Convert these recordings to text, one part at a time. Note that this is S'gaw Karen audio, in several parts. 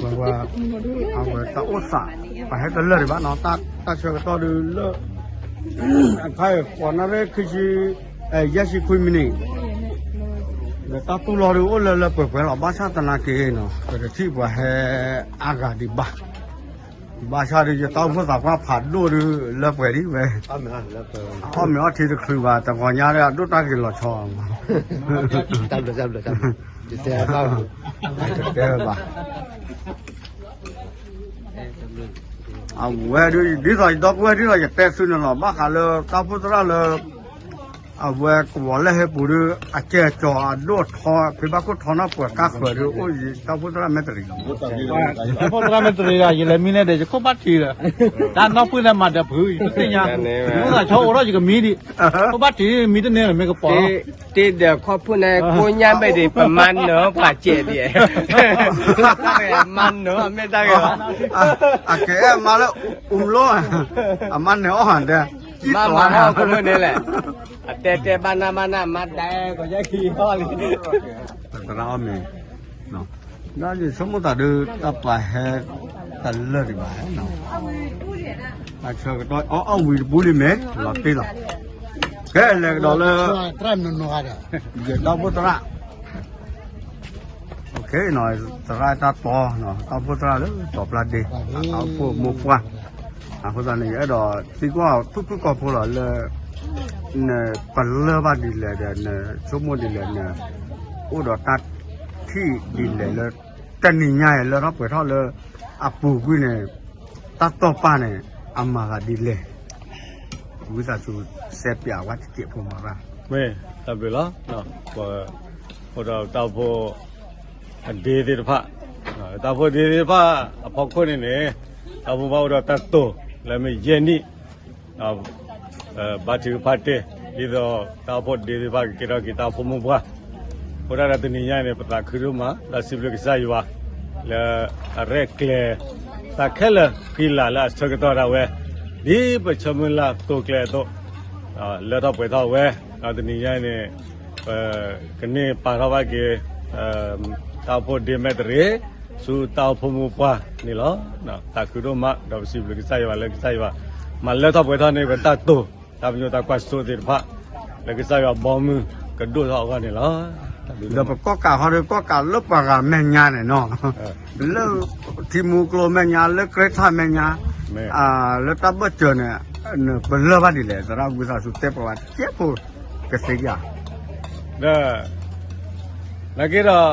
ဝဲ အဝဲတၢ်အိၣ်သး ပှၤဟဲတလၢာ်ဒံးဘၣ်နီၤ, တၢ်ဆၢကတီၢ်ဒုးလၢ အခါအံၤ ဃိးနၣ်ရံၣ်ခံဆံ ယဲၢ်ဆံခွံမံးနံး ဒီးတၢ်တူၢ်လိာ်ဒုးအိၣ်လၢလၢပှဲၤပှဲၤလီၤ, ဘၣ်ဆၣ်သနာ်က့နီၤ ပတထံၣ်ပှၤဟဲအါဂၤဒံးဘၣ်. ဘၣ်ဆၣ်ဒုး ယတၢ်အိၣ်ဖှိၣ်သးပှၢ်ဖးဒိၣ်ဒုး လၢပှဲၤဒံးဝဲ, အီၣ်မ့ၤအီထံတချုးဘၣ်, တဂီၤညါဒီး အဒိၣ်တၢ်ဂ့ၤလီၤဆီ တတဲဘၣ် အဝဲဒ်သိးယဒီပုၢ်ဝဲၢ် ဒ်သိးယတဲသုန့ၣ်လီၤ, ဘၣ်ဃးလၢတၢ်အိၣ်ဖှိၣ်သရၣ်လၢ အဝဲကဝီၤလၢဟဲပူၤဒုး အကဲကီၤအဒိၣ်ထီ ဖံးဘၣ်ခိၣ်ထီနီၢ်ပှဲၤကါဃၢၤဒုး အိၣ်ယတၢ်အိၣ်ဖှိၣ်သရၣ်မဲာ်တရံးလီၤ. တၢ်အိၣ်ဖှိၣ်သရၣ်မဲာ်တရံးဒီး ယလဲၤမံလဲၣ်ဒီး ယခိၣ်ဘၣ်ထံးဒီး တၢ်နီၢ်ဖှိၣ်လၢမၤဒီးဖုး ယတသ့ၣ်ညါ, မ့ၢ်သးဆီအိးထီၣ်ယကမံဒံး, ခိၣ်ဘၣ်ထံးမံတန့ၢ်လီၤ မ့ၢ်ကပီၤလီၤ. တ့ဒီးခီၣ်ဖှိၣ်န့ၣ် ကိညါဘ့ၣ်ဒံး ပမၤနၢၤပှၤစဲးဒံး, မၤနၢၤမ့ၢ်တၢ်ဂ့ၤ, အကဲမၤလၢ အူလိ အမၤနၢၤအီၣ်ဟန်တဲ, မၤမၤဟီၣ်ခိၣ်ဖှိၣ်န့ၣ်လဲၣ်, အတဲတဲဘၣ်နၢ်ဘၣ်နၢ် မၤဒဲကီးယဲၢ်ခံဟီၣ်လံ, သရၣ်အီၣ်မ့ၤ, ဒီးယဆိကမိၣ်သးဒုး တၢ်ပှၤဟဲတလၢာ်ဒံးဘၣ်နီၤ, အဆၢကတီၢ်အီၣ်အီၣ်ဝံၤတပူၤလံမ့ၢ် လီၤတံၢ်လီၤ, ကဲလဲၤကဒီးလၢ ယတၢ်အိၣ်ဖှိၣ်သရၣ် သရၣ်တၢ်တီ, တၢ်အိၣ်ဖှိၣ်သရၣ်လၢတီၤပျၢ်ဒ့, တၢ်အိၣ်ဖှိၣ်မိၢ်ပှၢ်, အဃိသတးန့ၣ် ယအဲၣ်ဒိးသံကွၢ်ဖုၣ်ဖုၣ်ကိာ်ဖိလီၤလၢ နပလၢၢ်ဘၣ်ဒ်လဲၣ်ဒီး နဆိကမိၣ်ဒ်လဲၣ်န့ၣ်, အိၣ်ဒီးတၢ်ထံၣ်ဒ်လဲၣ်လၢ တနံၤညါအံၤလၢထီၣ်ပှဲၤထီၣ်လၢ အပူၤကွံာ်န့ၣ် တၢ်တီၢ်ပာ်န့ၣ် အမၤသးဒ်လဲၣ်, ဝံသးစူၤစဲးပၠးဝဲတစဲးဖိမးရၣ်, မ့ၢ်တၢ်ဘျုးလီၤ, ပအိၣ်ဒီးတၢ်အိၣ်ဖှိၣ်အဒ့သ့ၣ်တဖၣ်, တၢ်အိၣ်ဖှိၣ်ဒ့သ့ၣ်တဖၣ်အဖီခိၣ်န့ၣ်န့ၣ်, တၢ်အိၣ်ဖှိၣ်ဘၣ်အိၣ်ဒီးတၢ်တိာ်လၢမ့ၢ်ယဲၢ်နံၣ်, ဘါထုကဖၣ်တ့ၢ်, ဒ်သိးတၢ်အိၣ်ဖှိၣ်ဒ့သ့ၣ်တဖၣ် ကကဲထီၣ်က့ၤတၢ်အိၣ်ဖှိၣ်မိၢ်ပှၢ်, အဃိဒၣ်ဒီးတနံၤညါန့ၣ် ပသးခုဒိၣ်မး ဒီးစံးဘျုးကစၢ်ယွၤ လၢအရဲၣ်ကျဲၤ တၢ်ခဲလၢာ်ဃံလၤလၢအဆၢကတီၢ်ဒၣ်ဝဲ, ဒ်ပဆၢမုၢ်လၢ်သိးကျဲအသိး, လၢထီၣ်ပှဲၤထီၣ်ဝဲ, ဒီးတနံၤညါန့ၣ် ပကန့ၢ်ပာ်ထီၣ်ဘၣ်က့ၤ တၢ်အိၣ်ဖှိၣ်ဒ့မဲာ်တရ့ ဆူတၢ်အိၣ်ဖှိၣ်မိၢ်ပှၢ်န့ၣ်လီၤ. သးခုဒိၣ်မး ဒီးပစံးဘျုးကစၢ်ယွၤလၢကစၢ်ယွၤ မၤလၢထီၣ်ပှဲၤထီၣ်န့ၢ်ပတၢ်တိာ် တၢ်ပညိၣ်တၢ်ကွၢ်စိသ့ၣ်တဖၣ် လၢကစၢ်ယွၤဘီမုၢ်ကဒိၣ်ထီၣ်အဂီၢ်န့ၣ်လီၤ. ဒီးပကီၢ်ကးဃီဒီး ကီၢ်ကးလၢပှၤဂၤမဲာ်ညါန့ၣ်နီၤ, လၢထံမူကျိမဲာ်ညါ လၢကြ့ထၣ်မဲာ်ညါ, လၢတၢ်ဘၢၣ်စၢၤန့ၣ် ပလၢၢ်ဘၣ်ဒ်လဲၣ် သရၣ်ဝံသးစူၤတဲပှၤဘၣ် ကဲဖိကသ့ဧါ. ဒီး နာ်က့ဒီး တွၤ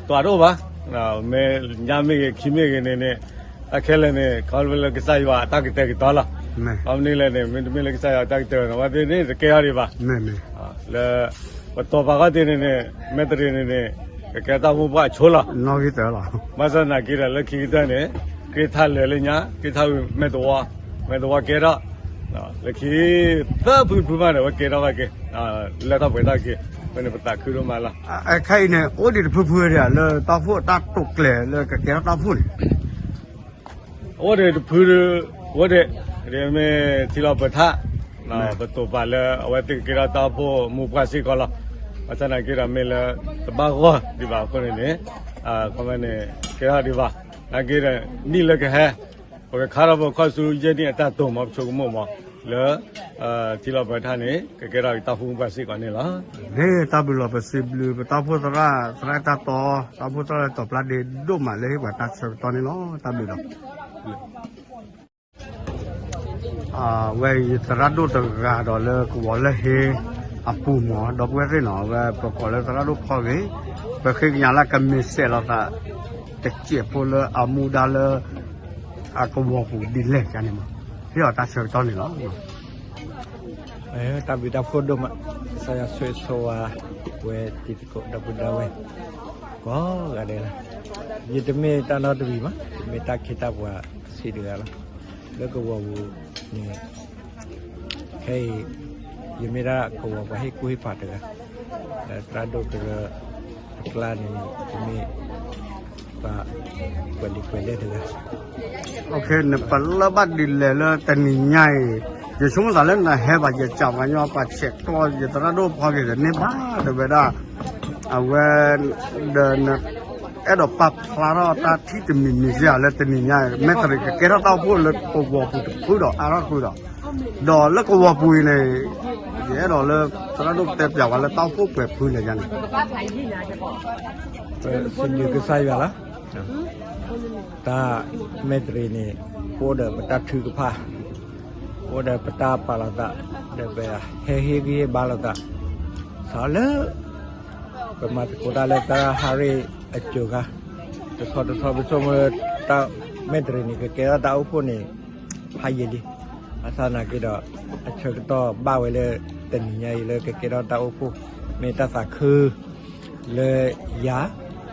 တအိၣ်ဘၣ်, မ့ၢ်ညါမ့ၢ်ဂ့ၤ ခံမ့ၢ်ဂ့ၤန့ၣ်န့ၣ်, တၢ်ခဲလၢာ်န့ၣ် ခီဖျိလၢကစၢ်ယွၤအတၢ်ကတဲာ်ကတီၤလီၤ. ခီဖျိလၢန့ၣ် မ့တမ့ၢ်လၢကစၢ်ယွၤအတၢ်ကတဲာ်ကတီၤ အဝဲသ့ၣ်န့ၣ် တကဲထီၣ်ဒံးဘၣ်. လၢ ပတီၢ်ပာ်ခီၣ်သ့ၣ်န့ၣ်န့ၣ် မဲာ်တရ့န့ၣ်န့ၣ် ကကဲတၢ်မိၢ်ပှၢ်အဆိလီၤ. ဘၣ်ဆၣ်သနာ်က့ဒီး လၢခံကတၢၢ်န့ၣ် ကြ့ထၣ်လဲၤလၢညါ ကြ့ထၣ်ဝံၤမဲာ်သဝီ, မဲာ်သဝီကဲထီၣ် လၢခံ သၢဖုတဖုမးဒီး အဝဲကဲထီၣ်ဘၣ်က့ၤ, လၢထီၣ်ပှဲၤထီၣ်က့ၤ, အဃိန့ၣ် ပသးခုဒိၣ်မးလီၤ. ခဲအံၤန့ၣ် အိၣ်ဒံးတဖုဖုဒံးဧါ လၢတၢ်အိၣ်ဖှိၣ်တၢ်တိာ်ကျဲၤလၢကကဲထီၣ်တၢ်အိၣ်ဖှိၣ်န့ၣ် အိၣ်ဒံးတဖုဒံး, အိၣ်ဒံး, ဒ်မ့ၢ်ထံလီၤပှဲၤထၣ်, ပတိာ်ပာ်လၢ အဝဲသ့ၣ်ကကဲထီၣ်တၢ်အိၣ်ဖှိၣ်မိၢ်ပှၢ်စ့ၢ်ကီးလီၤ. ဘၣ်ဆၣ်သနာ်က့ဒီး မ့ၢ်လၢတဘၣ်ဂီၢ်ဒံးဘၣ်အဃိန့ၣ်န့ၣ်, ခီမ့ၢ်န့ၣ် ကဲထီၣ်ဒံးဘၣ်. နာ်က့ဒီး နံၣ်လၢကဟဲ ပကခါထီၣ်ဖိခီၣ်ဆူယဲၢ်နံၣ်အတၢ်တိာ်မး ပဆိကမိၣ်မး လၢ ထံလီၤပှဲၤထၣ်န့ၣ် ကကဲထီၣ်တၢ်အိၣ်ဖှိၣ်မိၢ်ပှၢ်စ့ၢ်ကီးန့ၣ်လီၤ. မ့ၢ်တၢ်ဘျုးလီၤ ပစံးဘျုး ပတၢ်အိၣ်ဖှိၣ်သရၣ် သရၣ်တၢ်တီ, တၢ်အိၣ်ဖှိၣ်သရၣ်လၢတီၤပျၢ်ဒ့ဒိၣ်မးလၢဟ့ၣ်ပှၤတၢ်ဆၢကတီၢ်န့ၣ်လီၤ. တၢ်ဘျုးလီၤ. အဝဲအံၤသရၣ်ဒိၣ်တဂၤဒီးလၢကဝီၤလၢဟ့အပူၤမး ဒီပုၢ်ဝဲၢ်သ့ၣ်နီၤ အဝဲပကိးလၢသရၣ်ဒိၣ်ဖီဂ့ၤ, ပဃ့ကညးလၢကမ့ၢ်စဲးလီၤသး တစဲးဖိလၢအမူဒါလၢ အကဝီၤပူၤဒ်လဲၣ်န့ၣ်မး ဟ့ၣ်အီၤတၢ်ဆၢကတီၢ်န့ၣ်လီၤ. တၢ်ဘျုးတၢ်ဖှိၣ်ဒိၣ်မး, ကစၢ်ယွၤဆိၣ်ဂ့ၤဆိၣ်ဝါ ပဝဲတံၤသကိးဒီပုၢ်ဒီဝဲၢ် ကိးဂၤဒဲးလီၤ. ယတမ့ၢ်တၢ်နီတမံၤဘၣ်, ယမ့ၢ်တၢ်ခ့တၢ်ပှၤဆံးတဂၤလီၤ. လၢကဝီၤပူၤန့ၣ် ခဲအံၤ ယမ့ၢ်ဒၣ်ကဝီၤပှၤဟ့ၣ်ကူၣ်ဟ့ၣ်ဖးတဂၤ, လၢသရၣ်ဒိၣ်ကရၢအကျါန့ၣ် ယမ့ၢ်ပှၤကွဲးလံာ်ကွဲးလဲၢ်တဂၤ. နပလၢၢ်ဘၣ်ဒ်လဲၣ်လၢတနံၤညါအံၤ, ယဆိကမိၣ်သးလၢနဟဲဘၣ် ယကးပှၤကညီပှၤဆဲးကျိး ယသရၣ်ဒိၣ်ဖီဂ့ၤဒီးန့ၢ်ဘၣ်တဝဲဒၣ်, အဝဲဒီးန အဲၣ်ဒိးပာ်ဖျါထီၣ်တၢ်ထံၣ်တမံၤမံၤစ့ၢ်ဧါ လၢတနံၤညါ မဲၣ်တရံးကကဲထီၣ်တၢ်အိၣ်ဖှိၣ်လၢကဝီၤပူၤတဖုဒီးအါထီၣ်တဖုဒီး, ဒီးလၢကဝီၤပူၤအံၤန့ၣ် ယအဲၣ်ဒိးလၢသရၣ်ဒိၣ်တဲပျးဝဲလၢတၢ်အိၣ်ဖှိၣ်ပှဲၤဖုလဲၣ်ယါန့ၣ် ပစံးဘျုးကစၢ်ယွၤလီၤ. တၢ်မဲၣ်တရံးန့ၣ် ပအိၣ်ဒီးပတၢ်ထုကဖၣ်, ပအိၣ်ဒီးပတၢ်ပာ်လီၤသး, ဒီးပဟဲဟ့ၣ်ဂံၢ်ဟ့ၣ်ဘါလိာ်သး, စးလၢ ပမၤသကိးတၢ်လၢတၢ်ဟးရ့ၣ်အစိၤခါ, တဆီတဆီပဆိကမိၣ် တၢ်မဲၣ်တရံးန့ၣ် ကကဲထီၣ်တၢ်အိၣ်ဖှိၣ်န့ၣ် ဖးယံာ်လံ. ဘၣ်ဆၣ်သနာ်က့ဒီး အဆၢကတီၢ်ဘၣ်ဝဲလၢတနံၤညါအံၤလၢကကဲထီၣ်တၢ်အိၣ်ဖှိၣ် မ့ၢ်တၢ်သးခုလၢယၤ,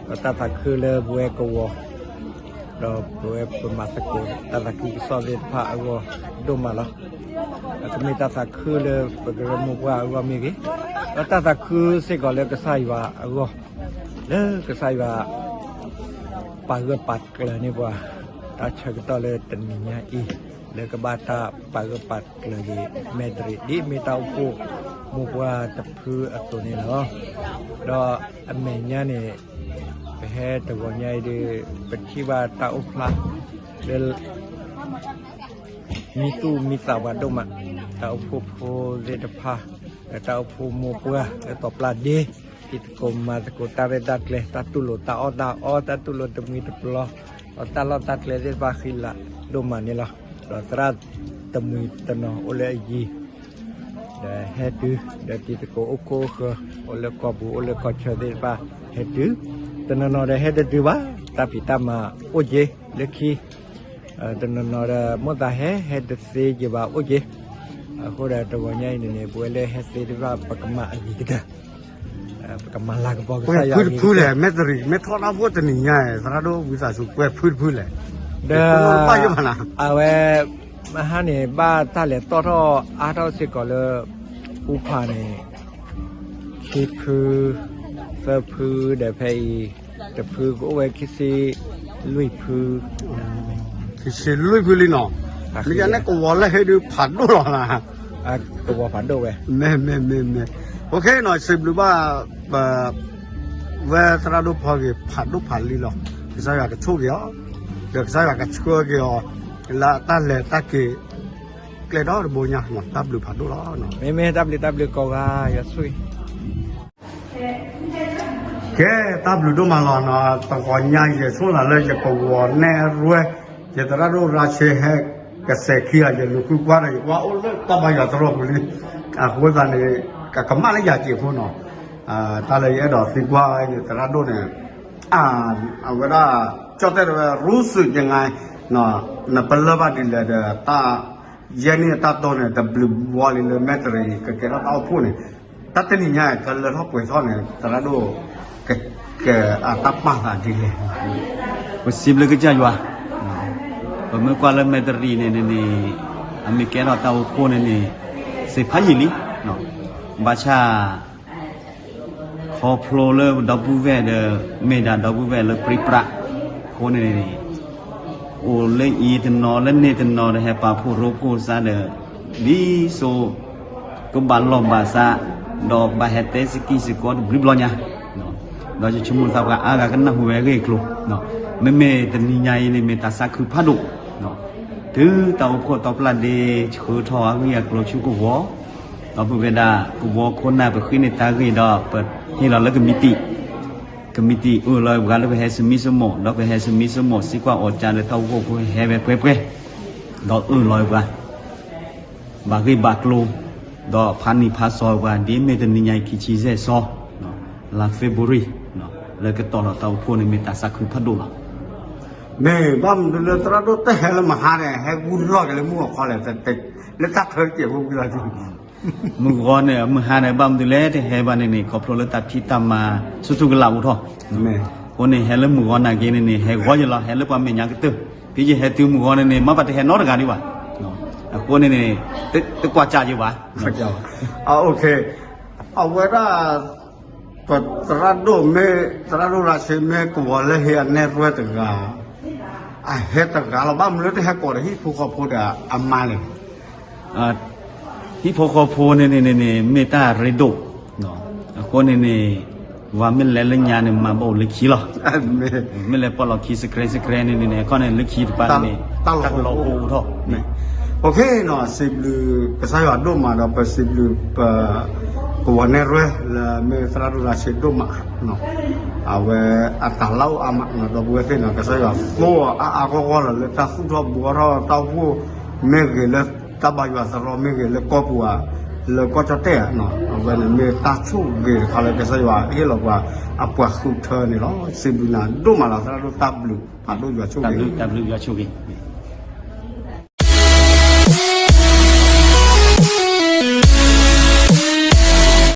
ဒီးတၢ်သးခုလၢပဝဲကဝီၤ ဒီးပဝဲပမၤသကိးတၢ်သးခုကစီၣ်သ့ၣ်တဖၣ်အဂီၢ်ဒိၣ်မးလီၤ. ဒီးကမ့ၢ်တၢ်သးခုလၢပကရၢမိၢ်ပှၢ်အဂီၢ်မ့ၢ်ဂ့ၤ, ဒီးတၢ်သးခုစ့ၢ်ကီးလၢကစၢ်ယွၤအဂီၢ်, လၢကစၢ်ယွၤ ပာ်ဂၢၢ်ပာ်ကျၢၤန့ၢ်ပှၤ တၢ်ဆၢကတီၢ်လၢတနံၤညါအံၤ လၢကဘၣ်တၢ်ပာ်ဂၢၢ်ပာ်ကျၢၤက့ၤ မဲၣ်တရံး ဒ်မ့ၢ်တၢ်အိၣ်ဖှိၣ်မိၢ်ပှၢ်တဖုအသိးန့ၣ်လီၤ. ဒီးအမဲာ်ညါန့ၣ် ပဟဲတဂီၤညါအံၤဒီး ပထံၣ်ဘၣ်တၢ်အိၣ်ဖျါလၢ မံသူၣ်မံသးပှၤဒိၣ်မး, တၢ်အိၣ်ဖှိၣ်ဖိသ့ၣ်တဖၣ်, ဒီးတၢ်အိၣ်ဖှိၣ်မိၢ်ပှၢ်လၢကီၢ်ပျၢ်ဒ့, တံၤသကိးမၤသကိးတၢ်ရဲၣ်တၢ်ကျဲၤ, တၢ်တူၢ်လိာ်တၢ်အီၣ်တၢ်အီ, တၢ်တူၢ်လိာ်တမှံၤတပျီၤ, ဒီးတၢ်လီၢ်တၢ်ကျဲသ့ၣ်တဖၣ်ဃံလၤဒိၣ်မးန့ၣ်လီၤ. ဒီးသရၣ်တမှံၤတနီၤအိၣ်လၢအယံၤ ဒီးဟဲတုၤ ဒီးတံၤသကိးအိၣ်ခိၣ်အိၣ်ဃၢၤ အိၣ်လၢကီၢ်ပူၤအိၣ်လၢကီၢ်ချၢသ့ၣ်တဖၣ် ဟဲတုၤ, တနီၤနီၤဒီးဟဲတတုၤဘၣ်, တၢ်ဖံးတၢ်မၤအိၣ်က့ၤလၢခံ, တနီၤနီၤဒီးမိၣ်သးဟဲ ဟဲတသ့က့ၤဘၣ်အိၣ်က့ၤ, အဃိဒီးတဂီၤညါအံၤန့ၣ်န့ၣ် ပဝဲလၢဟဲသ့သ့ၣ်တဖၣ် ပကမၤအဂ့ၤကတၢၢ်, ပကမၤလၤကပီၤကစၢ်ယွၤအဂ့ၤကတၢၢ်, မဲၣ်တရံး မ့ၢ်ထီၣ်တၢ်အိၣ်ဖှိၣ်တနံၤညါ သရၣ်ဒိၣ်ဝံသးစူၤ ပှဲၤဖုတဖုလဲၣ်, ဒီး အဝဲ မဟါန့ၣ် ဘၣ်တၢ်လဲၤတီၣ်ထီၣ်အါထီၣ်စ့ၢ်ကီးလၢ အူဖးန့ၣ် ခံဖု သၢဖု ဒီးဖဲအံၤ တဖုကအိၣ်ဝဲခံဆံလွံၢ်ဖု, ခံဆံလွံၢ်ဖုလံနီၤ, မ့ၢ်ယၤန့ၣ်ကဝီၤလၢဟ့ဒုးဖးဒိၣ်လီၤ, ကဝီၤဖးဒိၣ်ဝဲ, မ့ၢ် မ့ၢ် မ့ၢ် မ့ၢ်, အဃိန့ၣ် စံးဘျုးဘၣ် ဝဲသရၣ်ဒိၣ်ဖီဂ့ၤဖးဒိၣ်ဖးလံလီၤ, ကစၢ်ယွၤကဆိၣ်ဂ့ၤအီၤ, ဒီးကစၢ်ယွၤကဆှၢက့ၤအီၤ လၢတၢ်လဲၤတၢ်က့ၤ ကျဲဒီတဘိညါ, တၢ်ဘျုးဖးဒိၣ်လီၤ, မ့မ့ၢ်တၢ်ဘျုးတၢ်ဘျုးကိးဂၤ ယွၤဆိၣ်ဂ့ၤ ကဲ တၢ်ဘျုးဒိၣ်မးလီၤနီၤ, တဂီၤညါယဲၢ်ဆိၣ်လၢ်လၢယကဝီၤနဲၣ်ရွဲ, ယသရၣ်ဒိၣ်ရၤဆဲဟဲကစဲးခံဂၤ ယလူၤဃုကွၢ်ဒီး ယကွၢ်အိၣ်လၢတၢ်ဘါယွၤတရီၢ်ပူၤလံ, အဃိသတးန့ၣ် ကကမၣ်လၢယၤစ့ၢ်ဖိနီၤ, တၢ်လၢယအဲၣ်ဒိးသံကွၢ်ယသရၣ်ဒိၣ်န့ၣ် အဝဲဒၣ် ကၠီၣ်တဲၣ်တဲဝဲ ရူစုၣ်ယငါ နပလၢၢ်ဘၣ်ဒ်လဲၣ်ဒီး တၢ်ယဲၢ်နံၣ်အတၢ်တီန့ၣ် တဘျုးဘီလံလၢမဲၣ်တရံး ကကဲထီၣ်တၢ်အိၣ်ဖှိၣ်န့ၣ်, တၢ်တနံၤညါ ကလၢထီၣ်ပှဲၤထီၣ်န့ၣ် သရၣ်ဒိၣ် က အတၢ်ပာ်သးဒ်လဲၣ်, ပစံးဘျုးကစၢ်ယွၤ, ပမ့ၢ်ကွၢ်လၢမဲၣ်တရံးန့ၣ်န့ၣ် အမ့ၢ်ကဲထီၣ်တၢ်အိၣ်ဖှိၣ်န့ၣ်န့ၣ် စ့ဖးယံာ်လံ, ဘၣ်ဆၣ် ခီဖျိလၢဒီပုၢ်ဝဲၢ်ဒီး မ့ၢ်ဒၣ်ဒီပုၢ်ဝဲၢ်လၢပြံပြါအဃိန့ၣ်န့ၣ် အိၣ်လၢအံၤတနီၤလၢန့ၣ်တနီၤဒီး ဟဲပာ်ဖှိၣ်ရိဖှိၣ်စးဒီး ဒ်သိး ကဘၣ်လိာ်ဘၣ်စး ဒီးဘၣ်ဟဲတဲစကံစကီတဘျုးဘျီညါ, ဒီးယဆိကမိၣ်သးပှၤအါဂၤကနၢ်ဟူဝဲအဂ့ၢ်အကျိၤ, မ့မ့ၢ်တနံၤညါအံၤန့ၣ် မ့ၢ်တၢ်သးခုဖးဒိၣ်, တုၤတၢ်အိၣ်ဖှိၣ်တီပျၢ်ဒ့ ဆှၢထီၣ်အဂ့ၢ်အကျိၤဆူကဝီၤ ဒီးပဝဲဒၣ်ကဝီၤခိၣ်နၢ် ပဃ့န့ၢ်တၢ်ဂ့ၢ်ဒီး ပဟ့ၣ်လီၤလၢကမံးတံာ်, ကမံးတံာ်အၢၣ်လီၤပှၤလၢပဟဲဆူမံဆူမိၢ် ဒီးပဟဲဆူမံဆူမိၢ် စံးကွၢ်အီၤကၢ်လၢတၢ်အိၣ်ဖှိၣ်ဖိဟဲဝဲပှဲၤပှဲၤ, ဒီးအၢၣ်လီၤပှၤ ဘၣ်ဂ့ၢ်ဘၣ်ကျိၤ, ဒီးဖးနံၤဖးစီၤပှၤ ဒ်မ့ၢ်တနံၤညါအံၤ ခံဆံယဲၢ်စီၤ လါ February လၢကတီၤလီၤတၢ်အိၣ်ဖှိၣ်န့ၣ် မ့ၢ်တၢ်သးခုဖးဒိၣ်လီၤ. မ့ၢ်ဘၣ်မနုၤလၢသရၣ်ဒိၣ်တဟဲလၢမဟါန့ၣ် ဟဲဂူၢ်လီၢ်က့ၤလၢမုၢ်ဂီၤခီလဲၣ်, လၢတၢ်ချၢတစဲးဖိဝံၤလီၤ. မုၢ်ဂီၤန့ၣ် မုၢ်ဟါန့ၣ် ဘၣ်မနုၤလဲၣ် တဟဲဘၣ်န့ၣ်န့ၣ် ခီဖျိလၢတၢ်ဖံးတၢ်မၤ ဆူၣ်ဆူၣ်ကလာ်အိၣ်ထီၣ်, အဃိန့ၣ် ဟဲလၢမုၢ်ဂီၤနာ်က့န့ၣ်န့ၣ် ဟဲဂီၤယလီၤ ဟဲလၢပှၤမဲာ်ညါကတၢၢ်, ဖဲယဟဲတုၤမုၢ်ဂီၤန့ၣ်န့ၣ် မ့ၢ်ပှၤတဟဲနီတဂၤဒံးဘၣ်, အဃိန့ၣ်န့ၣ် တကွၢ်ကၢ်ယဘၣ်. အဝဲဒၣ် ပသရၣ်ဒိၣ်မ့ၢ် သရၣ်ဒိၣ်ရၤဆ့မ့ၢ်ကဝီၤလၢဟ့အနဲၣ်ရွဲတဂၤ, အဟဲတဂၤလီၤ ဘၣ်မနုၤလၢတဟဲကိးဒီးဟံၣ်ဖိဃီဖိဒီးအမါလဲၣ်. ဟံၣ်ဖိဃီဖိန့ၣ်န့ၣ်န့ၣ် မ့ၢ်တၢ်ရ့ဒိၣ်, အဃိန့ၣ်န့ၣ် ပှၤမ့ၢ်လဲၤလၢညါန့ၣ် မၤဘၣ်အိၣ်လၢခံလီၤ. မ့ၢ်လဲၤပီၣ်လီၤခံ စကြဲစကြဲန့ၣ်န့ၣ် အခီန့ၣ် လၢခံတပၤန့ၣ် တၢ်ကလီၤအိၣ်ထီၣ်. စံးဘျုး ကစၢ်ယွၤဒိၣ်မးဒီး ပစံးဘျုး ပ ကဝီၤနဲၣ်ရွဲၣ်လၢမ့ၢ်သရၣ်ဒိၣ်သရၣ်ဆံးဒိၣ်မး အဝဲအတၢ်လၢအိၣ်အါမးနီၤ ဒီပုၢ်ဝဲၢ်သ့ၣ်နီၤ ကစၢ်ယွၤသိအါအါဂီၢ်ဂီၢ်လီၤ လၢတၢ်သူၣ်ထီၣ်ဘှီထီၣ်တၢ်အိၣ်ဖှိၣ် မ့ၢ်ဂ့ၤလၢတၢ်ဘါယွၤသရီမ့ၢ်ဂ့ၤလၢကီၢ်ပူၤဧါ လၢကီၢ်ကၠီၣ်တဲၣ်ဧါ, အဝဲန့ၣ်မ့ၢ်တၢ်ဆိၣ်ဂ့ၤတခါလၢကစၢ်ယွၤဟ့ၣ်လီၤပှၤ အပှၤဃုထၢန့ၣ်လီၤ. စံးဘျုးနၤဒိၣ်မးလီၤ သရၣ်ဒိၣ် တၢ်ဘျုးဖးဒိၣ်ယွၤဆိၣ်ဂ့ၤ. တၢ်ဘျုးယွၤဆိၣ်ဂ့ၤ.